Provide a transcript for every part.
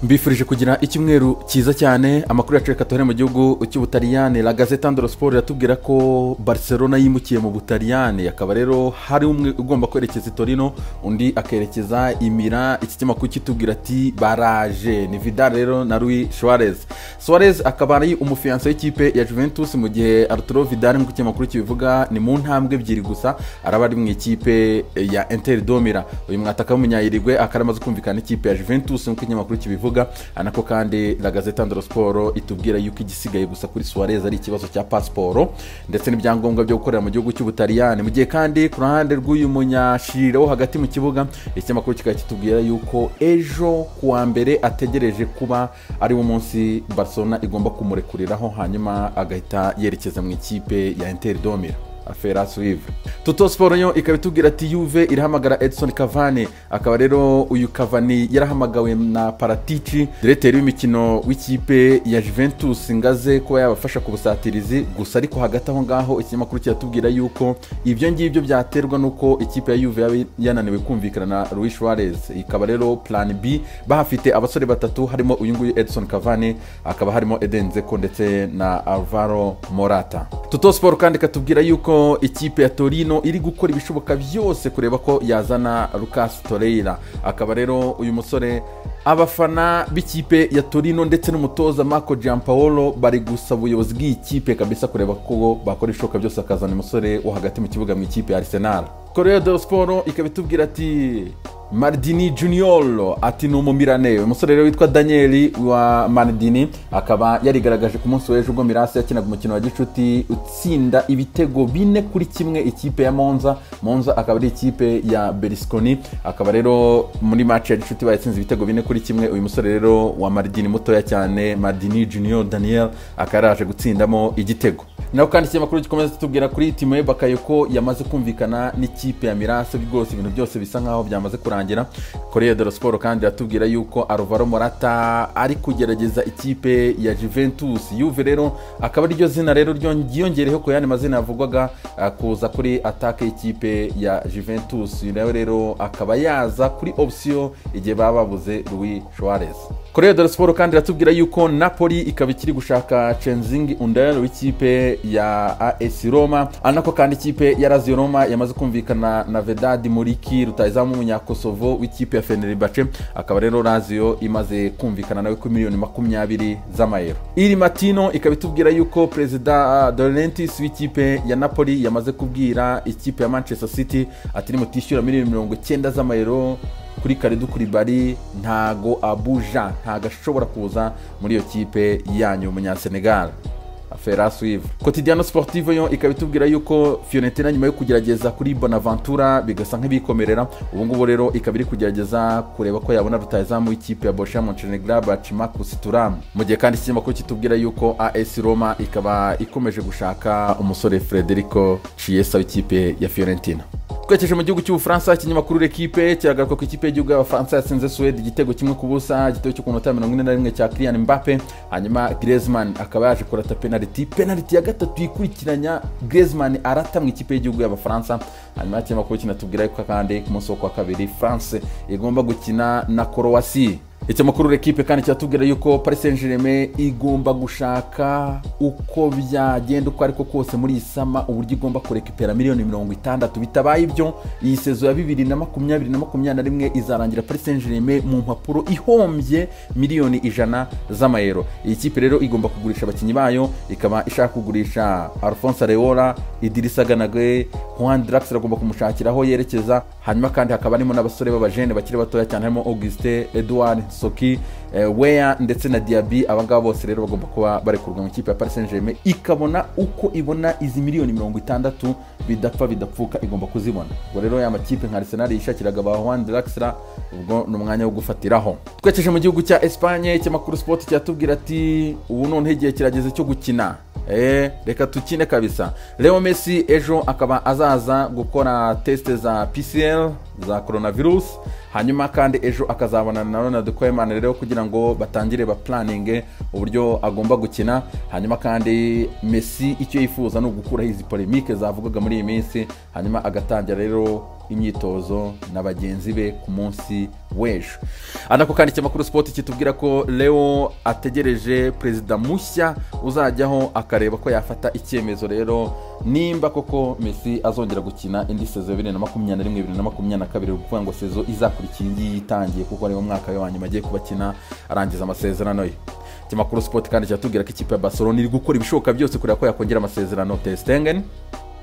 Mbifurije kugira icyumweru cyiza cyane. Amakuru yacu reka tuhere mu gihugu cy'Ubutaliyani. La Gazzetta dello Sport iratubwira ko Barcelona yimukiye mu Butaliyani, akaba rero hari umwe ugomba kwerekeza i Torino, undi akerekeza i Milan. Iki kinyamakuru kitubwira ati baraje, ni Vidal rero na Luis Suarez. Suarez akaba ari umufiyanse w'ikipe ya Juventus, mu gihe Arturo Vidal, nk'uko ikinyamakuru kibivuga, ni mu ntambwe ebyiri gusa araba ari mu ikipe ya Inter de Milan. Uyu mwataka w'umunyayirigwe akaba amaze kumvikana n'ikipe ya Juventus, nk'uko ikinyamakuru kibivuga. Anako kandi La Gazzetta dello Sport itubwira yuko igisigaye gusa kuri Suarez ari ikibazo cya pasiporo ndetse n'ibyangombwa byo gukorera mu gihugu cy'Ubutaliyani. Mu gihe kandi ku ruhande rw'uyu munyashirira wo hagati mu kibuga, ikinyamakuru kikaba kitubwira yuko ejo kuwa mbere ategereje kuba ari wo munsi Barcelona igomba kumurekuriraho, hanyuma agahita yerekeza mu ikipe ya Inter de Milan. Affaire à suivre. Tuttosport yo ikaba itubwira ati Juve irahamagara Edson Cavani. Akaba rero uyu Cavani yarahamagawe na Paratici, directeur w'imikino w'ikipe ya Juventus, ngaze kuba yabafasha ku busatirizi gusa. Ariko hagati aho ngaho ikinyamakuru kiratubwira yuko ibyo ngibyo byaterwa nuko ikipe ya Juve yaba yananiwe kumvikana na Luis Suarez. Ikaba rero plan B bahafite abasore batatu, harimo uyu nguyu Edson Cavani, akaba harimo Eden Dzeko ndetse na Alvaro Morata. Tuttosport kandi katubwira yuko ikipe ya Torino iri gukora ibishoboka byose kureba ko yazana Lucas Torreira. Akaba rero uyu musore, abafana b'ikipe ya Torino ndetse n'umutoza Marco Giampaolo bari gusaba ubuyobozi bw'iyi kipe kabisa kureba ko bakora ibishoboka byose akazana umusore wo hagati mu kibuga mu ikipe ya Arsenal. Corriere dello Sport ikaba itubwira ati Maldini Junior ati ni umumirane. Umusore rero witwa Daniel wa Maldini akaba yarigaragaje ku munsi w'ejo ubwo Milan yakinaga umukino wa gicuti, utsinda ibitego 4-1 ikipe ya Monza. Monza akaba ari ikipe ya Berlusconi. Akaba rero muri match ya gicuti bayatsinze ibitego 4-1. Uyu musore rero wa Maldini mutoya cyane, Maldini Junior Daniel, akaba yaraje gutsindamo igitego. Naho kandi ikinyamakuru gikomeza kitubwira kuri Timoe Bakayoko yamaze kumvikana n'ikipe ya Milan, rwose ibintu byose bisa nkaho byamaze kurangira. Corriere dello Sport kandi iratubwira yuko Alvaro Morata ari kugerageza ikipe ya Juventus. Juve rero akaba ariryo zina rero ryiyongereyeho ku yandi mazina yavugwaga kuza kuri attaque y'ikipe ya Juventus. Nawe rero akaba yaza kuri option igihe baba babuze Luis Suarez. Corriere dello Sport kandi iratubwira yuko Napoli ikaba ikiri gushaka Cengiz Under w'ikipe ya AS Roma. Anako kandi ikipe ya Lazio Roma yamaze kumvikana na Vedad Muriki, rutahizamu w'umunyakosovo w'ikipe ya Fenerbahce. Akaba rero Lazio imaze kumvikana nawe ku miliyoni 20 z'amayero. Il Mattino ikaba itubwira yuko Perezida De Laurentiis w'ikipe ya Napoli yamaze kubwira ikipe ya Manchester City ati nimutishyura miliyoni 90 z'amayero kuri Kalidou Koulibaly, ntago abuja, ntago ashobora kuza muri iyo kipe yanyu umunyasenegal. Affaire à suivre. Quotidiano Sportivo yo ikaba itubwira yuko Fiorentina nyuma yo kugerageza kuri Bonaventura bigasa nk'ibikomerera, ubu ngubu rero ikaba iri kugerageza kureba ko yabona rutahizamu w'ikipe ya Borussia Mönchengladbach Marcus Thuram. Mu gihe kandi ikinyamakuru kitubwira yuko AS Roma ikaba ikomeje gushaka umusore Federico Chiesa w'ikipe ya Fiorentina. Twerekeje mu gihugu cy'Ubufaransa, ikinyamakuru L'Equipe kiragaruka ku ikipe y'igihugu y'Abafaransa yatsinze Suède igitego 1-0, igitego cyo ku minota 41 cya Kylian Mbappe. Hanyuma Griezmann akaba yaje kurata penalty ya gatatu yikurikiranya Griezmann arata mu ikipe y'igihugu y'Abafaransa. Hanyuma ikinyamakuru kinatubwira ko kandi ku munsi wo kwa kabiri France igomba gukina na Croatie. Ikinyamakuru L'Equipe kandi kiratubwira yuko Paris Saint-Germain igomba gushaka uko byagenda uko ariko kose muri iyi summer uburyo igomba kurekipera miliyoni 60. Bitabaye ibyo iyi saison ya 2020 na 2021 izarangira Paris Saint-Germain mu mpapuro ihombye miliyoni 100 z'amayero. Iyi kipe rero igomba kugurisha abakinnyi bayo, ikaba ishaka kugurisha Alphonse Areola, Idrissa Gana Gueye, Juan Draxler agomba kumushakira aho yerekeza. Hanyuma kandi hakaba harimo n'abasore b'abajene bakiri batoya cyane, harimo Auguste, Edouard Soki, Weah ndetse na Diaby. Abangaba bose rero bagomba kuba barekurwa mu ikipe ya Paris Saint-Germain, ikabona uko ibona izi miliyoni 60 bidapfa bidapfuka igomba kuzibona. Ubwo rero ya makipe nka Arsenal yishakiraga ba Juan Draxler, ubwo ni umwanya wo gufatiraho. Twerekeje mu gihugu cya Espagne, ikinyamakuru Sport cyatubwira ati ubu none igihe kirageze cyo gukina. Reka tukine kabisa. Leo Messi ejo akaba azaza gukora test za PCR za coronavirus, hanyuma kandi ejo akazabonana na Ronald Koeman rero kugira ngo batangire ba planning uburyo agomba gukina. Hanyuma kandi Messi icyo yifuza ni ugukuraho izi polemique zavugaga muri iyi minsi, hanyuma agatangira rero Imyitozo na bagenzi be ku munsi w'ejo. Anako kandi ikinyamakuru Sport kitubwira ko Leo ategereje perezida mushya uzajyaho akareba ko yafata icyemezo rero nimba koko Messi azongera gukina indi saison 2021 2022, ukuvuga ngo saison izakurikira iyi itangiye, kuko ari umwaka we wa nyuma agiye kubakina arangiza amasezerano ye. Ikinyamakuru Sport kandi kiratubwira ko ikipe ya Barcelona iri gukora ibishoboka byose kureba ko yakongera amasezerano Ter Stegen.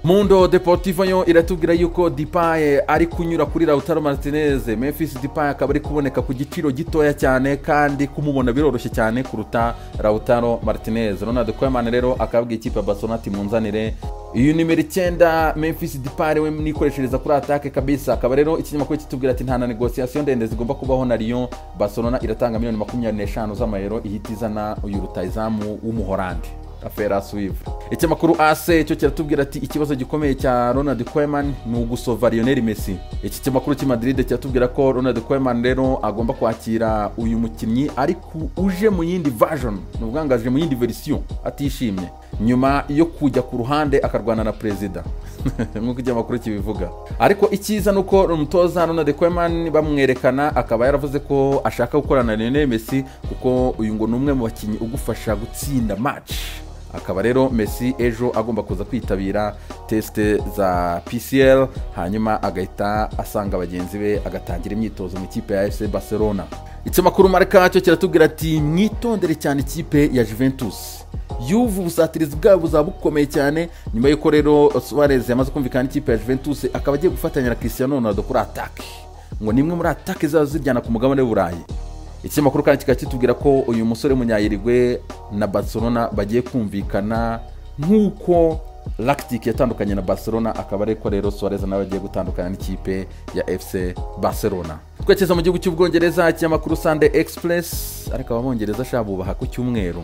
Mundo Deportivo yo iratubwira yuko Depay ari kunyura kuri Lautaro Martinez. Memphis Depay akaba ari kuboneka ku giciro gitoya cyane, kandi kumubona biroroshye cyane kuruta Lautaro Martinez. Ronald Koeman rero akabwiye ikipe ya Barcelona ati munzanire uyu nimero 9 Memphis Depay we nikoreshereza kuri attaque kabisa. Akaba rero ikinyamakuru kitubwira ati nta na negotiation ndende zigomba kubaho na Lyon. Barcelona iratanga miliyoni 25 z'amayero ihita izana uyu rutayizamu w'Umuholandi. Affaire à suivre. Ikinyamakuru AC cyo kiratubwira ati ikibazo gikomeye cya Ronald Koeman ni ugusova Lionel Messi. Iki kinyamakuru cy'i Madrid kiratubwira ko Ronald Koeman rero agomba kwakira uyu mukinnyi ariko uje mu yindi version, ni ubwangaje mu yindi version, atishimye nyuma yo kujya ku ruhande akarwana na perezida nk'uko ikinyamakuru kibivuga. Ariko icyiza nuko umutoza Ronald Koeman bamwerekana akaba yaravuze ko ashaka gukorana na Lionel Messi, kuko uyu ngo ni umwe mu bakinnyi ugufasha gutsinda match. Akaba rero Messi ejo agomba kuza kwitabira test za PCL, hanyuma agahita asanga bagenzi be agatangira imyitozo mu ikipe ya FC Barcelona. Ikinyamakuru Marca cyo kiratubwira ati mwitondere cyane ikipe ya Juventus. Juve ubusatirizi bwabo buzaba bukomeye cyane nyuma y'uko rero Suarez yamaze kumvikana n'ikipe ya Juventus, akaba agiye gufatanya na Cristiano Ronaldo kuri attaque, ngo nimwe muri attaque zazo zijyana ku mugabane w'Uburayi. Ikinyamakuru kandi kikaba kitubwira ko uyu musore Munyayirigwe na Barcelona bagiye kumvikana nk'uko Rakitic yatandukanye na Barcelona, akaba ariko rero Suarez nawe agiye gutandukana n'ikipe ya FC Barcelona. Twekeza mu gihugu cy'Ubwongereza, ikinyamakuru Sunday Express, ariko abongereza sha bubaha ku cyumweru.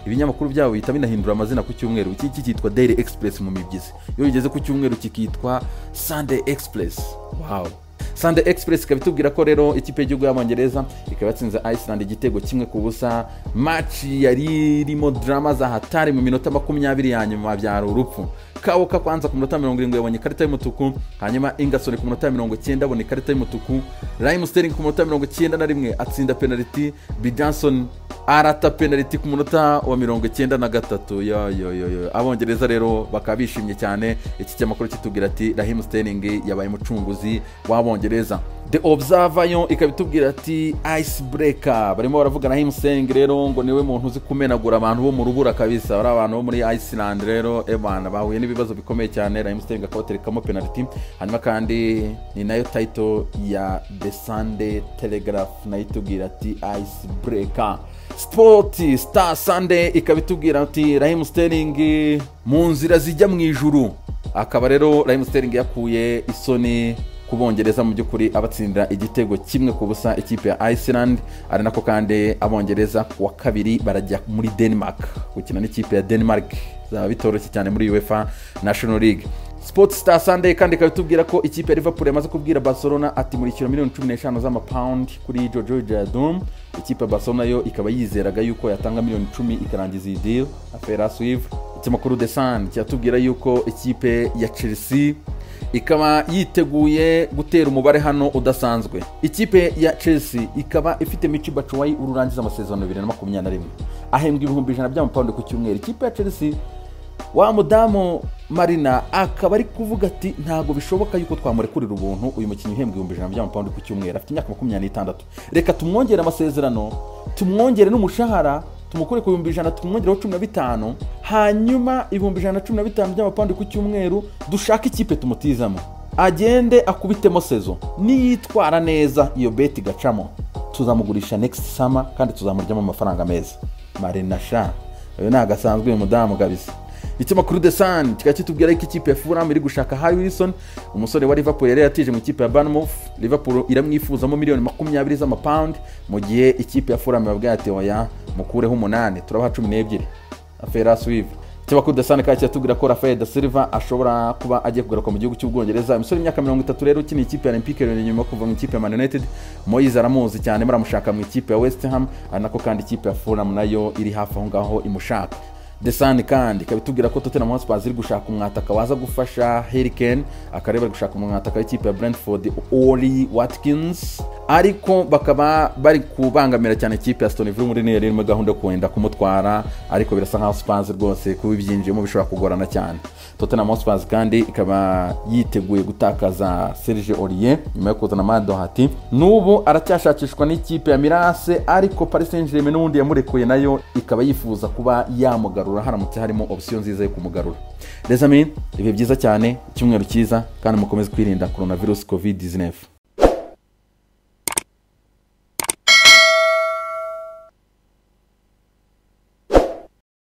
Ibinyamakuru byabo bihita binahindura amazina ku cyumweru. Iki cyitwa Daily Express mu mibyizi, iyo bigeze ku cyumweru kikitwa Sunday Express. Wow. Sunday Express ikaba itubwira ko rero ikipe y'igihugu y'Abongereza ikaba yatsinze Iceland igitego 1-0. Match yari irimo drama za hatari mu minota 20 ya nyuma byari urupfu. Kawoka kwanza ku minota 70 yabonye ikarita y'umutuku, hanyuma Ingerson ku minota 90 abonye ikarita y'umutuku, Raheem Sterling ku minota 91 atsinda penalty, Johnson arata penalty ku munota wa 93. Yo yo yo, Abongereza rero bakaba bishimye cyane. Iki kinyamakuru kitubwira ati Raheem Sterling yabaye umucunguzi w'Abongereza. The Observer yo ikaba itubwira ati icebreaker, barimo baravuga Raheem Sterling rero ngo niwe muntu uzi kumenagura abantu bo mu rubura kabisa. Bari abantu bo muri Iceland rero ebana bahuye n'ibibazo bikomeye cyane, Raheem Sterling akabaterekamo penalty. Hanyuma kandi ni nayo title ya The Sunday Telegraph nayo itubwira ati icebreaker. Sport Star Sunday ikaba itubwira ati Raheem Sterling mu nzira zijya mu ijuru. Akaba rero Raheem Sterling yakuye isoni kubongereza mu by'ukuri abatsinda igitego 1-0 ikipe ya Iceland. Ari nako kandi Abongereza kuwa kabiri barajya muri Denmark gukina n'ikipe ya Denmark, zaba bitoroshye cyane muri UEFA National League. Sport Star Sunday kandi ikaba itubwira ko ikipe ya Liverpool yamaze kubwira Barcelona ati murishyura miliyoni 15 z'amapawundi kuri Jojo Jadum. Ikipe ya Barcelona yo ikaba yizeraga yuko yatanga miliyoni 10 ikarangiza iyi deal. Affaire à suivre. Ikinyamakuru The Sun kiratubwira yuko ikipe ya Chelsea ikaba yiteguye gutera umubare hano udasanzwe. Ikipe ya Chelsea ikaba ifite Michy Batshuayi ururangiza amasezerano 2021, ahembwa 100,000 by'amapawundi ku cyumweru. Ikipe ya Chelsea wa mudamu Marina akaba ari kuvuga ati ntago bishoboka yuko twamurekurira ubuntu uyu mukinnyi uhembwa 100,000 by'amapawundi ku cyumweru, afite imyaka 26, reka tumwongere amasezerano, tumwongere n'umushahara, tumukure ku 100,000 tumwongereho 15, hanyuma 115,000 by'amapawundi ku cyumweru dushaka ikipe tumutizamo, agende akubitemo sezo, niyitwara neza iyo bet igacamo tuzamugurisha next summer kandi tuzamuryamo amafaranga meza. Marina sha uyu nagasanzwe uyu mudamu kabisa. Ikinyamakuru The Sun kikaba kitubwira ko ikipe ya Fulham iri gushaka Harry Wilson, umusore wa Liverpool yari yatije mu ikipe ya Bournemouth. Liverpool iramwifuzamo miliyoni 20 z'amapawundi, mu gihe ikipe ya Fulham yababwiye ati oya mukureho 8 turabaha 12. Affaire à suivre. Ikinyamakuru The Sun kikaba kitubwira ko Rafael da Silva ashobora kuba agiye kugaruka mu gihugu cy'Ubwongereza. Umusore w'imyaka 30 rero ukina ikipe ya Olympique Lyon nyuma kuva mu ikipe ya Man United. Moyes aramuzi cyane, baramushaka mu ikipe ya West Ham, ari nako kandi ikipe ya Fulham nayo iri hafi aho ngaho imushaka. The Sun kandi ikaba itubwira ko Tottenham Hotspur iri gushaka umwataka waza gufasha Harry Kane, akareba bari gushaka umwataka w'ikipe ya Brentford, Ollie Watkins, ariko bakaba bari kubangamira cyane ikipe ya Aston Villa muri niyo irimo gahunda yo kwenda kumutwara, ariko birasa nkaho Spurs rwose kuba ibyinjiyemo bishobora kugorana cyane. Tottenham Hotspur kandi ikaba yiteguye gutakaza Serge Aurier nyuma yo kuzana Matt Doherty. N'ubu aracyashakishwa n'ikipe ya Milan AC, ariko Paris Saint-Germain n'ubundi yamurekuye nayo ikaba yifuza kuba yamugarura haramutse harimo option nziza yo kumugarura. Les amis, ibihe byiza cyane, icyumweru cyiza, kandi mukomeze kwirinda coronavirus COVID-19.